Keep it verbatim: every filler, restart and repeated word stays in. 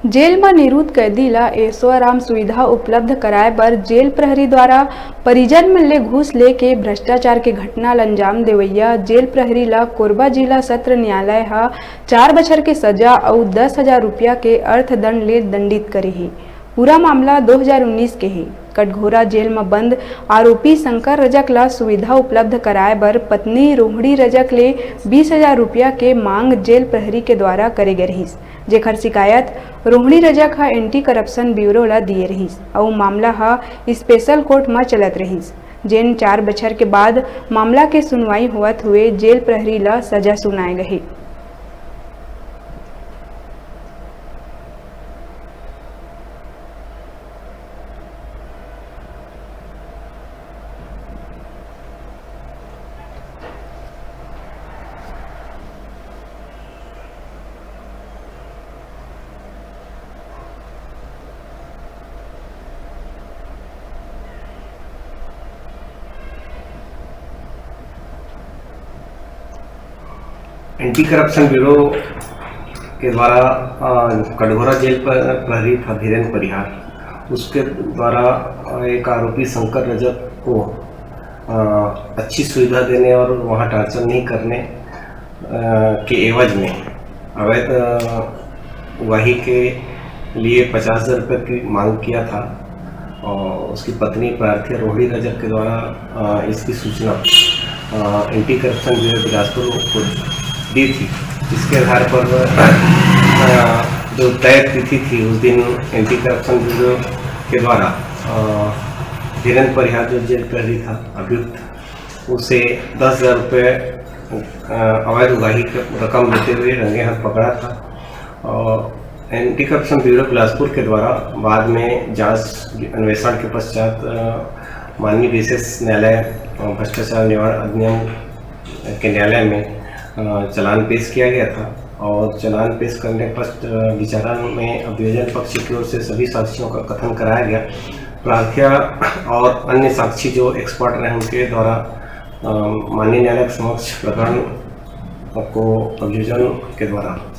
Jail म निरुद्ध कैदी ल ऐशो आराम सुविधा उपलब्ध कराए बर जेल प्रहरी द्वारा परिजन मन ले घूस लेके भ्रष्टाचार के घटना ल अंजाम देवइया जेल प्रहरी ल कोरबा जिला सत्र न्यायालय ह चार बछर के सजा अउ दस हजार रुपया के अर्थदंड ले दंडित करे हे। पूरा मामला दो हजार उन्नीस के हे। कटघोरा जेल म बंद आरोपी शंकर रजक ल सुविधा उपलब्ध कराए बर पत्नी रोहिणी रजक ले बीस हजार रुपया के मांग जेल प्रहरी के द्वारा करे गे रहिस, जेखर शिकायत रोहिणी रजक ह एंटी करप्शन ब्यूरो ल दिए रहिस अउ मामला ह स्पेशल कोर्ट म चलत रहिस, जेन चार बछर के बाद मामला के सुनवाई होवत हुए जेल प्रहरी ल सजा सुनाए गहे। एंटी करप्शन ब्यूरो के द्वारा, अ, कटघोरा जेल पर प्रहरी था धीरेन परिहार, उसके द्वारा, अ, एक आरोपी शंकर रजक को, अ, अच्छी सुविधा देने और वहाँ टार्चर नहीं करने, अ, के एवज में अवैध, अ, उगाही के लिए पचास हजार रुपये की मांग किया था और उसकी पत्नी प्रार्थी रोहिणी रजक के द्वारा, अ, इसकी सूचना, अ, एंटी करप्शन ब्यूरो बिलासपुर को दी थी, जिसके आधार पर, अ, जो तय तिथि थी उस दिन एंटी करप्शन ब्यूरो के द्वारा, अ, धीरेन परिहार जो जेल प्रहरी था अभियुक्त, उसे दस हजार रुपये, अ, अवैध उगाही की रकम देते हुए रंगे हाथ पकड़ा था। और एंटी करप्शन ब्यूरो बिलासपुर के द्वारा बाद में जांच अन्वेषण के पश्चात, अ, माननीय विशेष न्यायालय, अ, भ्रष्टाचार निवारण अधिनियम के न्यायालय में, अ, चालान पेश किया गया था और चालान पेश करने के पश्च-, अ, विचारण में अभियोजन पक्ष की ओर से सभी साक्ष्यों का कथन कराया गया। प्रार्थिया और अन्य साक्षी जो एक्सपर्ट रहे उनके द्वारा, अ, माननीय न्यायालय के समक्ष प्रकरण को अभियोजन के द्वारा